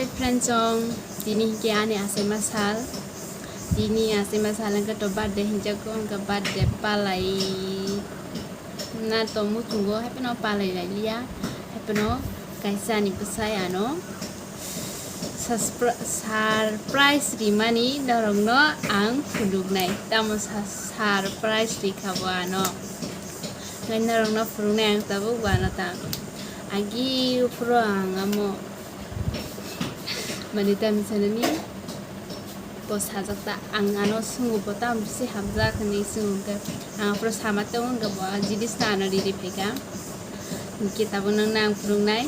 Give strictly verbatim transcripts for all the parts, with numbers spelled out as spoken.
Friends, chwng tini hinkhe ani achaima sal, tini achaima sal hinkhe to birthday hinjago, hinkhe birthday palai na to muchungo, haiphano palai lailiya, haiphano kaisa ani bwsai ano surpri-, surprise rimani norokno ang phunuknai, tamo sa-, surprise rikha bo ano, nai norokno phunuknai ang tabuk bo ano ta agi phuru ang amo. Mani tam sanani bo sajak ta, ang ano sungo bo tam se hamjak hinwi sungo, hwnkhe ang aphuru sama tongo, hwnkhe bo a jinis ta ano riri phaikha, hwnkhe tabuk nang nang phunuknai.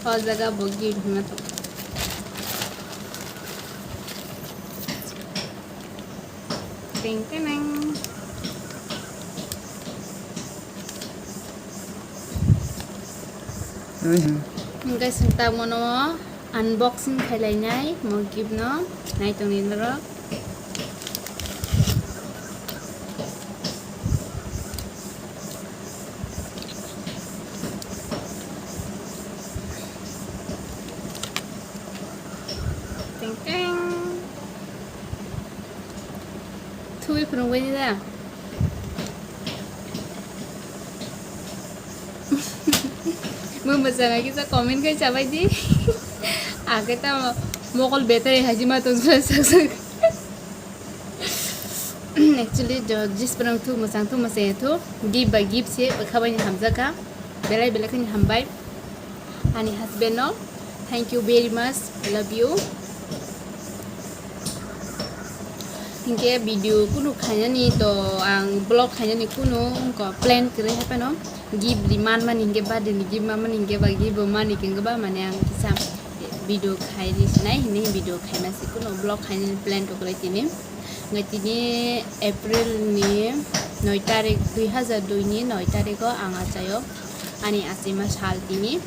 O jaga bo gift hwnna tongo. Ting, ting, ting. Mhm. Hingke sengtak mono unboxing khailai nai mo gift no, nai tongni norok. Ting, ting. Thui phunuk bai da. Mo mwchang hai kisa comment khai chabai di. Ake ta mokol betai hai jima tong sak sak. Actually, jo jis parang thu mwchang thu mwchang thu gift by gift se khabai ni hamjak kha. Belai belai khe ni hambai. Ani husband no, thank you very much, I love you. Hinkhe video kunu khainani to ang vlog khainani kunu wngkha plan kwrwi haphano gift ri manmani hinkhe birthday ni gift manmani hinkhe ba gift bo mani hinkhe ba mane ang kisa video khairi sinai hinwi video khaima se kunu vlog khainani plan to kwrwi tini. Hingke tini April ni noi tarik, dui hajar dui ni noi tarik o ang achaio ani achaima sal tini.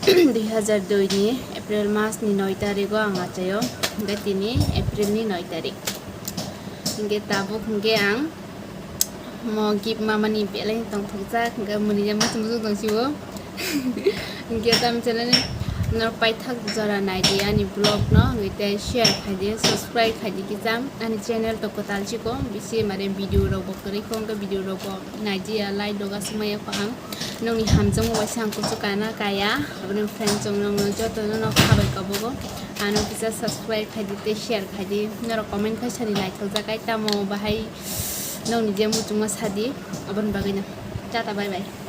Dui hajar dui ni April mas ni noi tarik o ang achaio, hingke tini April ni noi tarik. Hingke tabuk hingke ang mo gift mamani belai tongthokjak, hingke mwnwi ya muchung muchung tongsiwo. Hingke tam channel ni norok paithak jora naidi ani vlog no, hingke tei share khaidi, subscribe khaidi kisa. Ani channel to kwtal chiko, bisi mare video rok bo kwrwi kho, hingke video rok bo naidi ya, like rok aswk maya kho ang. Nokni hamjakma waisa ang kuchuk kana kaya, aboni friend chong nokno joto no nok khabai kabogo. Ano kisa subscribe khaidi tei share khaidi, norok comment khai sani naithokjak ai tamo bahai nokni je muchungma sadi, aboni bagwi no. Tata, bye bye.